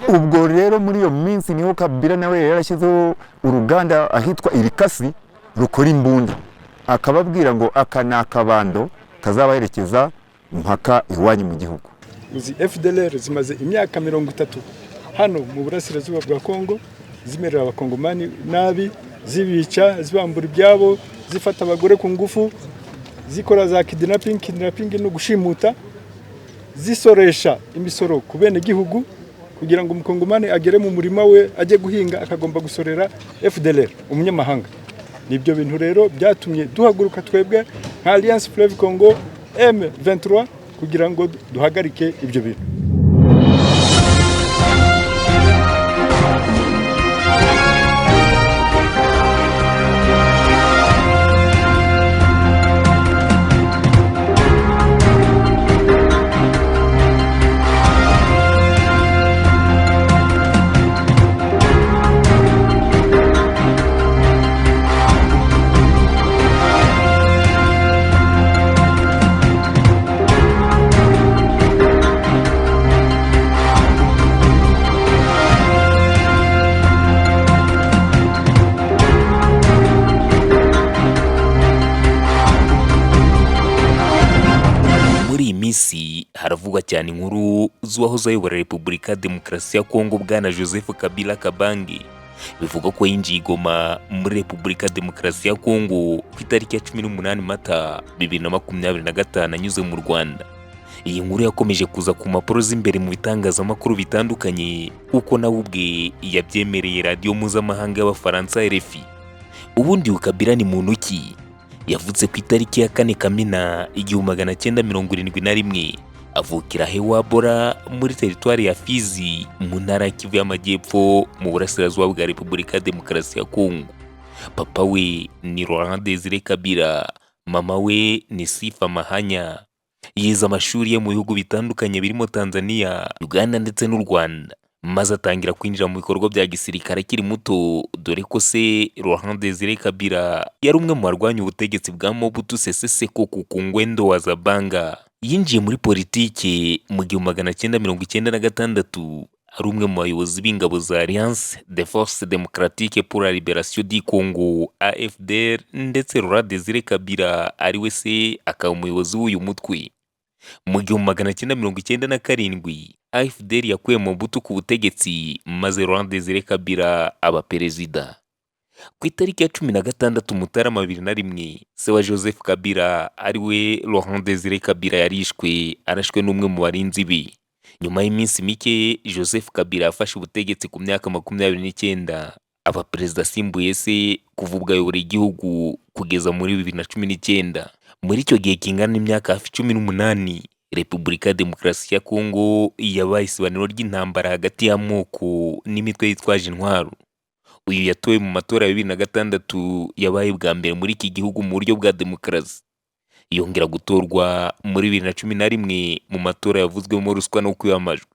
Ubwo rero muri iyo minsi niho Kabila nawe yari yarashyizeho uruganda ahitwa Irikasi rukora imbunda, akababwira ngo aka ni akabando kazabaherekeza mpaka iwanyu mu gihugu. Izi FDLR zimaze imyaka 30 hano mu burasirazuba bwa Kongo, zimerera abakongomani nabi, zibica, zibambura ibyabo, zifata abagore ku ngufu, zikora za kidnapping. Kidnapping ni ugushimuta, zisoresha imisoro ku bene gihugu kugira ngo umukongomani agere mu murima we ajye guhinga akagomba gusorera FDLR umunyamahanga. Nibyo bintu rero byatumye duhaguruka twebwe nka Alliance Fleuve Congo M23 kugira ngo duhagarike ibyo bintu. Muri iyi minsi haravugwa cyane inkuru z'uwahoze ayobora Repubulika ya Demokarasi ya Kongo, bwana Joseph Kabila Kabange. Bivugwa ko yinjiye i Goma muri Repubulika ya Demokarasi ya Kongo ku itariki ya 18 Mata 2025 anyuze mu Rwanda. Iyi nkuru yakomeje kuza ku mpapuro z'imbere mu bitangazamakuru bitandukanye, kuko nawe ubwe yabyemereye radiyo mpuzamahanga y'Abafaransa RFI. Ubundi uyu Kabila ni muntu ki? Yavutse ku itariki ya 4 Kamena 1971, avukira Hewabora muri teritwari ya Fizi mu ntara ya Kivu y'Amajyepfo mu burasirazuba bwa Repubulika ya Demokarasi ya Kongo. Papa we ni Laurent Desire Kabila, mama we ni Sifa Mahanya. Yize amashuri ye mu bihugu bitandukanye birimo Tanzania, Uganda ndetse n'u Rwanda, maze atangira kwinjira mu bikorwa bya gisirikare akiri muto, dore ko se Laurent Desire Kabila yari umwe mu barwanya ubutegetsi bwa Mobutu Sese Seko ku Ngwendo wa Zabanga. Yinjiye muri politiki mu 1996 ari umwe mu bayobozi b'ingabo za Alliance des Forces Démocratiques pour la Libération du Congo AFDL, ndetse Laurent Desire Kabila ari we se akaba umuyobozi w'uyu mutwe. Mu 1997 AFDL yakuye Mobutu ku butegetsi, maze Laurent Desire Kabila aba perezida. Ku itariki ya 16 Mutarama 2001, se wa Joseph Kabila ari we Laurent Desire Kabila yarishwe arashwe n'umwe mu barinzi be. Nyuma y'iminsi mike Joseph Kabila yafashe ubutegetsi ku myaka 29, aba perezida asimbuye se kuva ubwo ayobora igihugu kugeza muri 2019. Muri icyo gihe kingana n'imyaka hafi 18, Repubulika ya Demokarasi ya Kongo yabaye isibaniro ry'intambara hagati y'amoko n'imitwe yitwaje intwaro. Uyu yatowe mu matora ya 2006 yabaye bwa mbere muri iki gihugu mu buryo bwa demokarasi. Yongera gutorwa muri 2011 mu matora yavuzwemo ruswa no kwiba amajwi.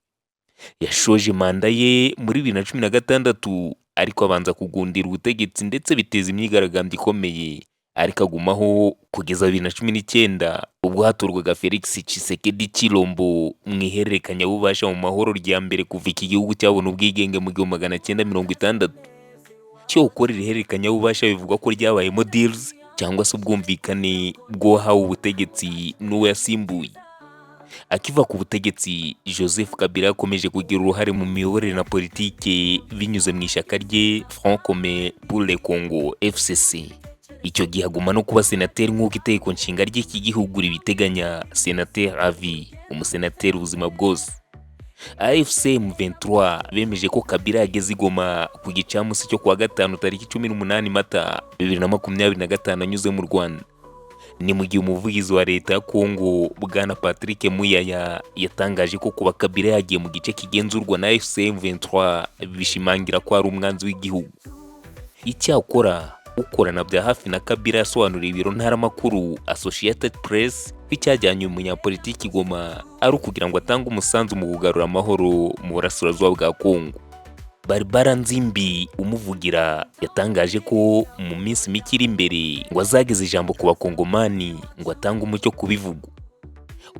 Yashoje manda ye muri 2016, ariko abanza kugundira ubutegetsi ndetse biteza imyigaragambyo ikomeye, ariko agumaho kugeza 2019 ubwo hatorwaga Felix Tshisekedi Tshilombo mu ihererekanyabubasha mu mahoro rya mbere kuva iki gihugu cyabona ubwigenge mu 1960. Cyokora iri hererekanyabubasha bivugwa ko ryabayemo deals cyangwa se ubwumvikane bw'uwahawe ubutegetsi n'uwo yasimbuye. Akiva ku butegetsi, Joseph Kabila yakomeje kugira uruhare mu miyoborere na politike binyuze mu ishyaka rye Front Commun pour le Congo FCC. Icyo gihe aguma no kuba senateri nk'uko itegeko nshinga ry'iki gihugu ribiteganya, senateri à vie, umusenateri ubuzima bwose. AFC M23 bemeje ko Kabila yageze i Goma ku gicamunsi cyo kuwa gatanu tariki 18 Mata 2025 anyuze mu Rwanda. Ni mu gihe umuvugizi wa leta ya Kongo bwana Patrick Muyaya yatangaje ko kuba Kabila yagiye mu gice kigenzurwa na AFC M23 bishimangira ko ari umwanzi w'igihugu. Icyakora ukorana bya hafi na Kabila yasobanuriye ibiro ntaramakuru Associated Press ko icyajyanye uyu munyapolitiki Goma ari ukugira ngo atange umusanzu mu kugarura amahoro mu burasirazuba bwa Kongo. Barbara Nzimbi umuvugira yatangaje ko mu minsi mike iri imbere ngo azageza ijambo ku bakongomani ngo atange umucyo ku bivugwa.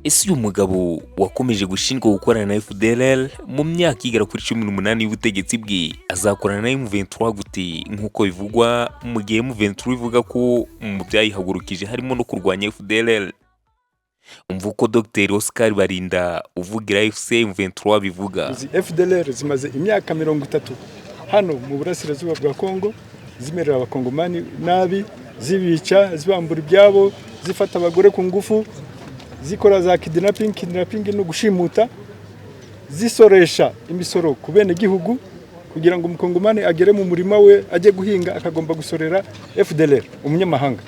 Ese uyu mugabo wakomeje gushinjwa gukorana na FDLR mu myaka igera kuri 18 y'ubutegetsi bwe azakorana na M23 gute, nk'uko bivugwa, mu gihe M23 ivuga ko mu byayihagurukije harimo no kurwanya FDLR? Umva uko Dr Oscar Barinda uvugira AFC M23 bivuga. Izi FDLR zimaze imyaka 30 hano mu burasirazuba bwa Kongo zimerera abakongomani nabi, zibica, zibambura ibyabo, zifata abagore ku ngufu, zikora za kidnapping. Kidnapping ni ugushimuta, zisoresha imisoro ku bene gihugu kugira ngo umukongomani agere mu murima we ajye guhinga akagomba gusorera FDLR umunyamahanga.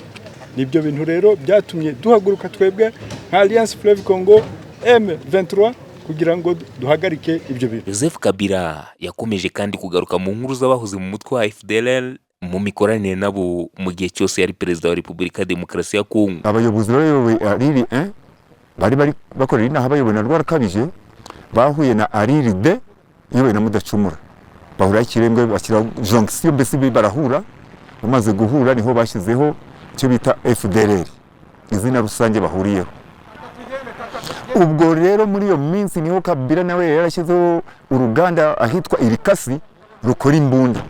Nibyo bintu rero byatumye duhaguruka twebwe nka Alliance Fleuve Congo M23 kugira ngo duhagarike ibyo bintu. Joseph Kabila yakomeje kandi kugaruka mu nkuru z'abahoze mu mutwe wa FDLR mu mikoranire nabo mu gihe cyose yari perezida wa Repubulika ya Demokarasi ya Kongo. Abayobozi bayoboye ARIRI 1 bari bakorera inaha bayobowe na Rwarakabije, bahuye na ARIRI 2 iyobowe na Mudacumura, bahura Ikirembwe, bashyira jonction, mbese barahura. Bamaze guhura niho bashyizeho icyo bita FDLR, izina rusange bahuriyeho. Ubwo rero muri iyo minsi niho Kabila nawe yari yarashyizeho uruganda ahitwa Irikasi rukora imbunda,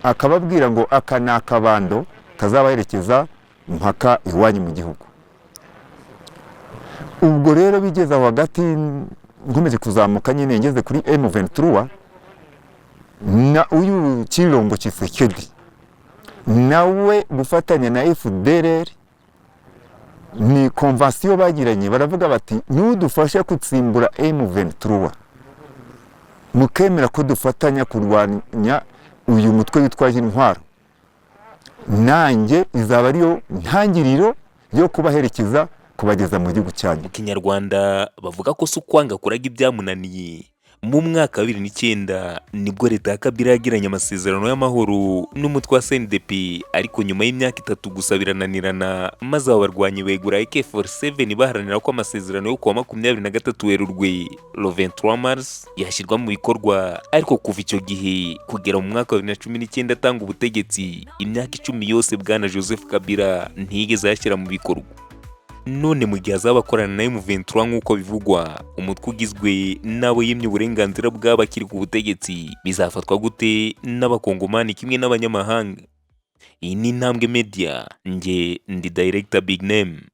akababwira ngo aka ni akabando kazabaherekeza mpaka iwanyu mu gihugu. Ubwo rero bigeze aho hagati, nkomeje kuzamuka nyine, ngeze kuri M23 na uyu Tshilombo Tshisekedi nawe gufatanya na FDLR ni convention bagiranye. Baravuga bati: "Nudufasha gutsimbura M23, mukemera ko dufatanya kurwanya uyu mutwe witwaje intwaro, nanjye izaba ariyo ntangiriro yo kubaherekeza kubageza mu gihugu cyanyu." Mu Kinyarwanda bavuga ko si ukwanga kuraga ibyamunaniye. Mu mwaka wa 2009 nibwo leta ya Kabila yagiranye amasezerano y'amahoro n'umutwe wa CNDP, ariko nyuma y'imyaka 3 gusa birananirana, maze aba barwanyi begura AK47 baharanira ko amasezerano yo kuwa 23 Werurwe, le 23 mars, yashyirwa mu bikorwa. Ariko kuva icyo gihe kugera mu mwaka wa 2019 atanga ubutegetsi, imyaka 10 yose, bwana Joseph Kabila ntiyigeze ayashyira mu bikorwa. None mu gihe azaba akorana na M23 nk'uko bivugwa, umutwe ugizwe n'abo yimye uburenganzira bw'abakiri ku butegetsi, bizafatwa gute n'abakongomani kimwe n'abanyamahanga? Iyi ni Intambwe Media, nge ndi Director Big Name.